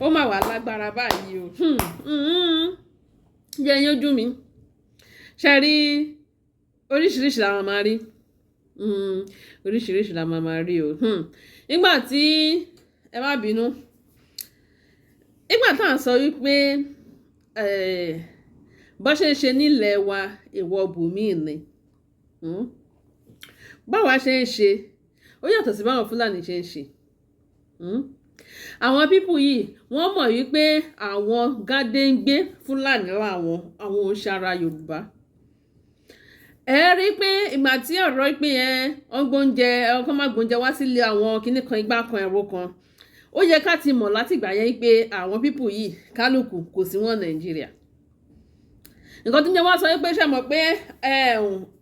Ó mà wà lágbára báyìí o. Jẹ́ yín ojú mi ṣe rí, oríṣiríṣi làwọn máa rí, oríṣiríṣi làwọn máa rí o. Nígbà tí, ẹ má bínú, nígbà tá à ń sọ wípé bó ṣe ń ṣe nílẹ̀ wa, èèwọ̀ bòmíì ni. Báwa ṣe ń ṣe, ó yàtọ̀ sí báwọn Fúlàní ṣe ń ṣe. Àwọn people yìí, wọ́n mọ̀ wípé àwọn Gádéǹgbé Fúlàní làwọn, àwọn ò ń ṣara Yorùbá. Ẹ rí i pé ìgbà tí ọ̀rọ̀ pé ẹ wọ́n gbóúnjẹ, ọkọ má gbóúnjẹ wá sílé àwọn kinní kan, igbá kan, ẹ̀rọ kan, ó yẹ ká ti mọ̀ láti ìgbà yẹn pé àwọn people yìí, kálukú kò sí wọn Nàìjíríà. Nǹkan tó ń jẹ́ wá sọ pé, ṣe mọ̀ pé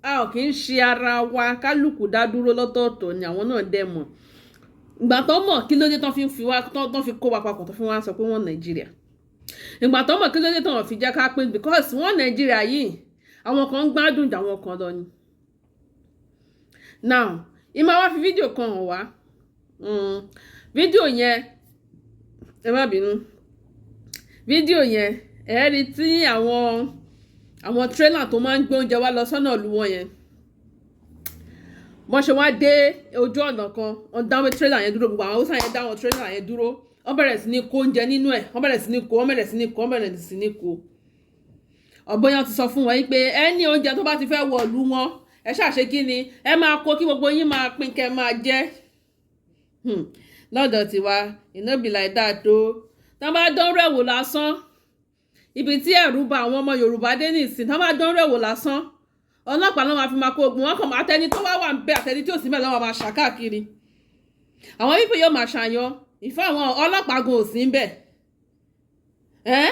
a ò kì í ṣe ara wa, kálukú dá dúró lọ́tọ̀ọ̀tọ̀ ni. Àwọn náà dẹ̀ mọ̀. Ìgbà tó mọ̀, kí ló dé tán fi fi wá, tán fi kó wa papọ̀, tó fi wá sọ pé wọ́n Nàìjíríà? Ìgbà tó mọ̀, kí ló dé tán fi jẹ́ ká pín? Because wọ́n Nàìjíríà yìí, àwọn kan ń gbádùn jà àwọn kan lọ ni. Now, ìmọ̀ wá fi fídíò kan hàn wá. Fídíò yẹn, ẹ má bínú, fídíò yẹn, ẹ rí tí àwọn tírélà tó máa ń gbé oúnjẹ wá lọ sọ́nà ìlú wọn yẹn, wọ́n ṣe wá dé ojú ọ̀nà kan, wọ́n dá tírélà yẹn dúró. Gbogbo àwọn Haúsá yẹn dá wọn tírélà yẹn dúró, wọ́n bẹ̀rẹ̀ sí ní kó oúnjẹ nínú ẹ̀, wọ́n bẹ̀rẹ̀ sí ní kó, wọ́n bẹ̀rẹ̀ sí ní kó, wọ́n bẹ̀rẹ̀ sí ní kó. Ọ̀bọ̀yàn ti sọ fún wọn pé ẹni oúnjẹ tó bá ti fẹ́ wọ ìlú wọn, ẹ ṣàṣe kí ni, ẹ máa kó kí gbogbo yín máa pín kẹ́ máa jẹ. Lọ́dọ̀ tiwa, e no be like that o. Tí wọ́n bá dánrọ́ ẹ̀wò lásán, ibi tí ẹ̀rù bà àwọn ọmọ Yorùbá dé nìsín, tí wọ́n bá dánrọ́ ẹ̀wò lásán, ọlọ́pàá ló máa fi máa kó ogun wọn kàn. Àtẹni tó wá wà ń bẹ, àtẹni tí ò sí mẹ́ lọ́wọ́, máa ṣàkáàkiri. Àwọn wípé yóò máa ṣàyàn ìfẹ́ àwọn ọlọ́pàá gan ò sí ń bẹ̀ ẹ́.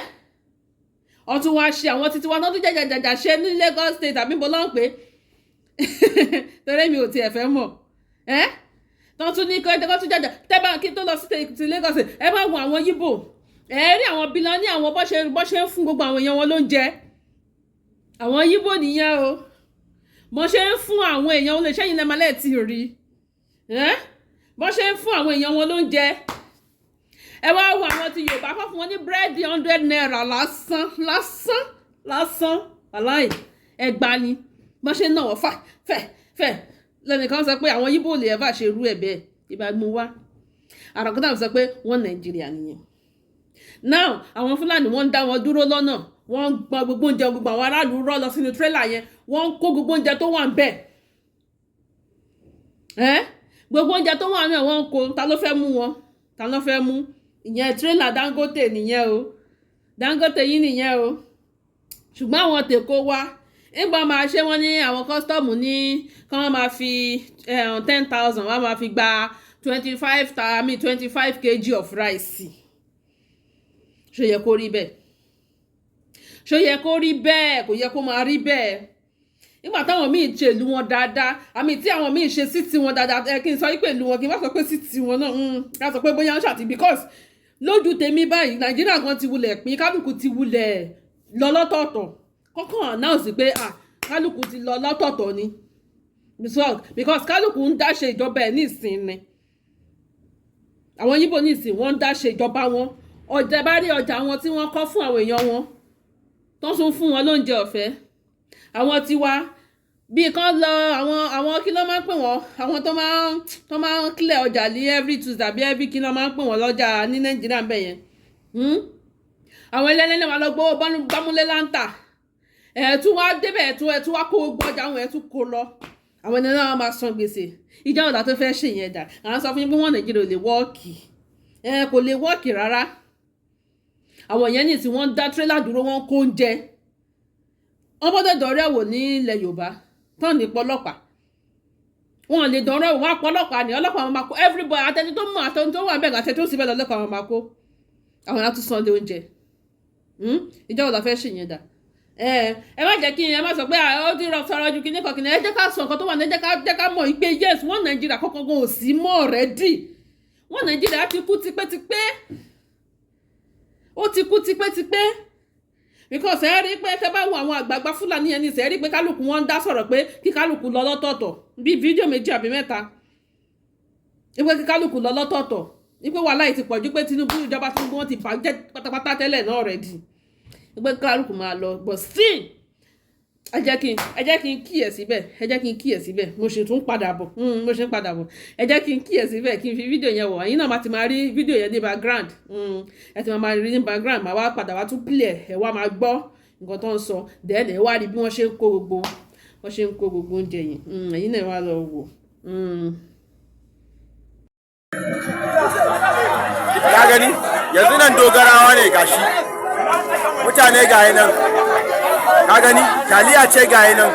Wọ́n tún wá ṣe àwọn títí wọn tó tún jẹjẹjẹjà ṣe ní Lagos State àbí bó ló ń pè é, torí mi ò tiẹ̀ fẹ́ mọ̀ ẹ́. Tó tún ní kí wọ́n tún jẹjẹ tẹ́ bá kí tó lọ sí ti Lagos State. Ẹ bá wo àwọn Yíbò, ẹ rí àwọn bílíọ̀nì, àwọn bó ṣe ń fún gbogbo àwọn èèyàn wọn lóúnjẹ. Àwọn Yíbò nìyẹn o, bó ṣe ń fún àwọn èèyàn wọn lè ṣẹ́yìn lẹ́mọ̀lẹ́ ti rí bó ṣe ń fún àwọn èèyàn wọn lóúnjẹ. Ẹ wá wo àwọn ti Yorùbá, kọ́ fún wọn ní búrẹ́dì 100 naira lásán lásán lásán, aláì ẹgbàá ni bó ṣe ń náwó fà fẹ́ fẹ́. Lẹ́nìkan sọ pé àwọn Yíbò lè ẹ̀ bá ṣe irú ẹ̀ bẹ́ẹ̀ ìbámu wá àròkọ́tà sọ pé wọ́n Nàìjíríà nìyẹn. Now, àwọn Fúlàní, wọ́n ń dá wọn dúró lọ́nà, wọ́n ń gbọ́n gbogbo oúnjẹ, gbogbo àwọn aráàlú rọ́ lọ sínú tírélà yẹn, wọ́n ń kó gbogbo oúnjẹ tó wà ń bẹ̀ ẹ́. Gbogbo oúnjẹ tó wà náà, wọ́n ń kó. Ta ló fẹ́ mú wọn? Ta ló fẹ́ mú? Ìyẹn tírélà Dangote nìyẹn o, Dangote yìí nìyẹn o. Ṣùgbọ́n àwọn tèkó wa, nígbà máa ṣe, wọ́n ní àwọn custom ní kí wọ́n máa fi 10,000, wọ́n máa fi gba 25, I mean 25 kg of rice. Ṣó yẹ kó rí bẹ́ẹ̀? Ṣó yẹ kó rí bẹ́ẹ̀? Kò yẹ kó máa rí bẹ́ẹ̀. Nígbà táwọn míì ṣe ìlú wọn dáadáa, àmì tí àwọn míì ṣe sí tiwọn dáadáa, ẹ kí n sọ wípé ìlú wọn, kí n má sọ pé sí tiwọn náà, ká sọ pé bóyá ń ṣàtì, because lójú tèmi báyìí, Nàìjíríà kan ti wulẹ̀ pín, kálukú ti wulẹ̀ lọ lọ́tọ̀ọ̀tọ̀. Kọ́kàn announce pé, ah, kálukú ti lọ lọ́tọ̀ọ̀tọ̀ ni, because kálukú ń dá ṣe ìjọba ẹ̀ nísìn ni. Àwọn Yíbò nísìn, wọ́n ń dá ṣe ìjọba wọn. Ọjà bá rí ọjà wọn tí wọ́n kọ́ fún àwọn èèyàn wọn, tó tún fún wọn lóúnjẹ ọ̀fẹ́. Àwọn tiwa bíi kan lọ, àwọn kí ló máa ń pè wọ́n, àwọn tó máa ń clear ọjà ní every Tuesday àbí every, kí ló máa ń pè wọ́n lọ́jà ní Nàìjíríà bẹ́ẹ̀ yẹn? Àwọn ẹlẹ́lẹ́lẹ́ wọn lọ gbowó bámúlé láǹtà, ẹ̀ tún wá débẹ̀, ẹ̀ tún wá kó gbogbo ọjà wọn, ẹ̀ tún kó lọ. Àwọn ẹni náà máa san gbèsè. Ìjà ọ̀dà tó fẹ́ ṣe yẹn dà? Àwọn sọ fún yín pé wọ́n Nàìjíríà ò lè work, ẹ kò lè work rárá. Àwọn yẹn ní tí wọ́n ń dá tírélà dúró, wọ́n kó oúnjẹ, wọ́n bọ́dọ̀ dọ̀rẹ́ wò ní ilẹ̀ Yorùbá tán ní pọlọ́pàá. Wọn lè dọ̀rẹ́ wò, wọ́n á pọlọ́pàá ní ọlọ́pàá wọn máa kó everybody, àtẹni tó mọ̀, àtẹni tó wà bẹ́ẹ̀, àtẹni tó sì bẹ́ẹ̀ lọ́lọ́pàá wọn máa kó. Àwọn á tún san lé oúnjẹ. Ìjọba ọ̀dà fẹ́ ṣe yẹn dà? Ẹ má jẹ́ kí ẹ má sọ pé ó ti rọ sọ̀rọ̀ ju kíní kan kíní. Ẹ jẹ́ ká sọ nǹkan tó wà ní, ẹ jẹ́ ká mọ̀ pé yes, wọ́n Nàìjíríà kọ́kọ́ gan ò sí mọ́ already. Wọ́n Nàìjíríà ti kú tipẹ́tipẹ́, ó ti kú tipẹ́tipẹ́, because ẹ rí i pé tẹ́ bá wo àwọn àgbààgbà Fúlàní yẹn ní ìsẹ̀, ẹ rí i pé kálukú wọn ń dá sọ̀rọ̀ pé kí kálukú lọ lọ́tọ̀ọ̀tọ̀, bí fídíò méjì àbí mẹ́ta, ìpè kí kálukú lọ lọ́tọ̀ọ̀tọ̀. Wípé wàhálà yìí ti pọ̀ ju, pé Tinubu, ìjọba Tinubu, wọn ti bàjẹ́ pátápátá tẹ́lẹ̀ náà already, wípé kálukú máa lọ. But still, ẹ jẹ́ kí n kí ẹ̀ síbẹ̀, ẹ jẹ́ kí n kí ẹ̀ síbẹ̀. Mo ṣe tún padà bọ̀, mo ṣe ń padà bọ̀. Ẹ jẹ́ kí n kí ẹ̀ síbẹ̀, kí n fi fídíò yẹn wọ̀. Ẹ̀yin náà máa ti máa rí fídíò yẹn ní background. Ẹ ti máa rí ní background. Máa wá padà wá tún play ẹ̀, ẹ wá máa gbọ́ nǹkan tó ń sọ. Then ẹ wá rí bí wọ́n ṣe ń kó gbogbo oúnjẹ yìí. Ẹ̀yin náà wá lọ wò. Ka gani, yanzu nan Dogarawa ne, gashi mutane ga nan. Ka gani, taliya ce ga nan,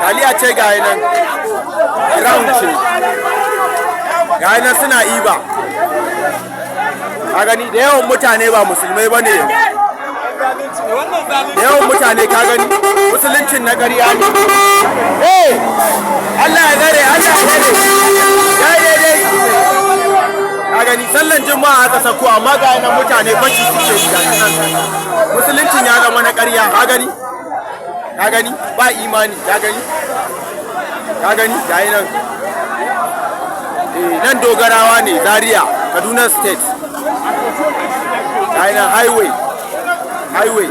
taliya ce ga nan, round ce ga nan suna iba. Ka gani, da yawan mutane ba musulmai ba ne, da yawan mutane. Ka gani, musuluncin na ƙarya ne. Eh, Allah ya gare, Allah ya gare. Dai dai dai. Ka gani, sallan Juma'a aka sako, amma ga nan mutane fashi suke yi, ga nan. Musuluncin ya zama na ƙarya. Ka gani, ka gani, ba imani. Ka gani, ka gani, ga nan. Eh, nan Dogarawa ne, Zaria, Kaduna State. Ga nan highway, highway.